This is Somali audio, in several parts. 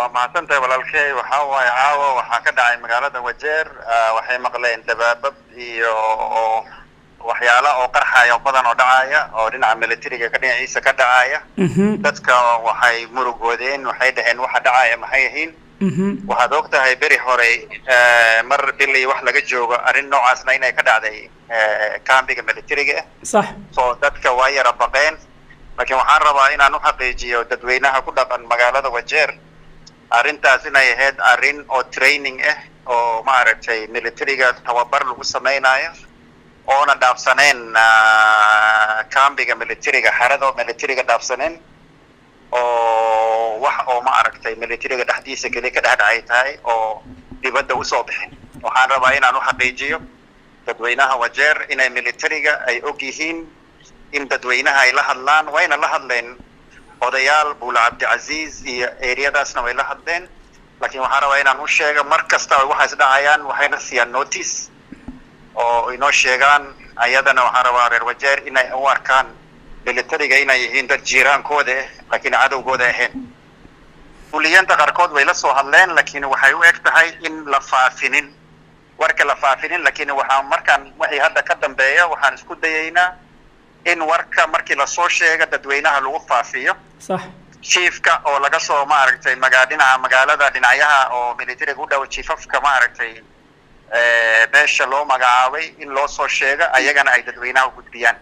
Waa mahadsantahay, walaalkey. Waxaa waaye, caawa waxaa ka dhacay magaalada Wajeer, waxay maqleen dabaabab iyo waxyaala oo qarxaya badan oo dhacaya oo dhinaca militariga ka dhinaciisa ka dhacaya. Dadka waxay murugoodeen, waxay dhaheen, "Waxa dhacaya maxay yihiin?" Waxaad og tahay beri hore, mar bilii wax laga joogo, arrin noocaasna inay ka dhacday kambiga militariga ah. So dadka waa yara baqeen, laakiin waxaan rabaa inaan u xaqiijiyo dadweynaha ku dhaqan magaalada Wajeer arrintaas inay ahayd arrin oo training ah oo maaragtay militariga tababar lagu samaynayo, oona dhaafsaneen kambiga militariga, xerada militariga dhaafsaneen, oo wax oo ma aragtay militariga dhexdiisa keli ka dhex dhacay tahay oo dibadda usoo bixin. Waxaan rabaa inaan u xaqiijiyo dadweynaha Wajeer inay militariga ay og yihiin in dadweynaha ay la hadlaan, wayna la hadleen odayaal Buula Cabdicasiis iyo eriyadaasna way la hadleen. Laakiin waxaan rabaa inaan u sheego, mar kasta ay waxaas dhacayaan waxayna siiyaan notice oo inoo sheegaan. Ayadana waxaan rabaa reer Wajeer inay u arkaan militariga inay yihiin dad jiiraankooda ah, laakiin cadowgooda ahayn. Mas-uuliyiinta qaarkood way la soo hadleen, laakiin waxay u eg tahay in la faafinin warka, la faafinin. Laakiin waxaan markaan wixii hadda ka dambeeya waxaan isku dayaynaa in warka markii lasoo sheega dadweynaha lagu faafiyo. Chiefka oo laga soo maaragtay dhinaca magaalada, dhinacyaha oo militariga u dhow, chiefafka maaragtay meesha loo magacaabay in loo soo sheego, ayagana ay dadweynaha u gudbiyaan.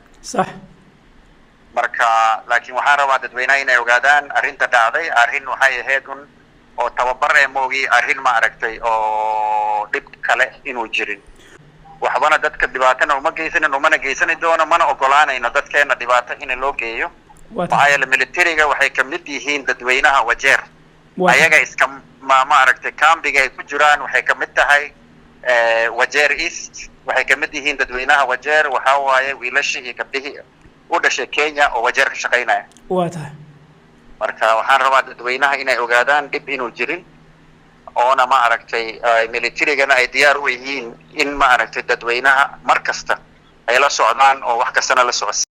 Marka laakiin waxaan rabaa dadweynaha inay ogaadaan arrinta dhacday arrin waxay ahayd un oo tababar ee moogi, arrin maaragtay oo dhib kale inuu jirin. Waxbana dadka dhibaatana uma geysanin, umana geysani doono, mana ogolaanayno dadkeena dhibaato in loo geeyo. Maxaa yeele, militariga waxay kamid yihiin dadweynaha Wajeer. Ayaga iska ma maaragtay kambiga ay ku jiraan waxay kamid tahay Wajeer East, waxay kamid yihiin dadweynaha Wajeer. Waxaa waaye wiilashii iyo gabdhihii u dhashay Kenya oo Wajeer ka shaqaynaya. Waa tahay. Marka waxaan rabaa dadweynaha inay ogaadaan dhib inuu jirin, oona ma aragtay militarigana ay diyaar u yihiin in ma aragtay dadweynaha mar kasta ay la socdaan oo wax kastana la socodsiiyaan.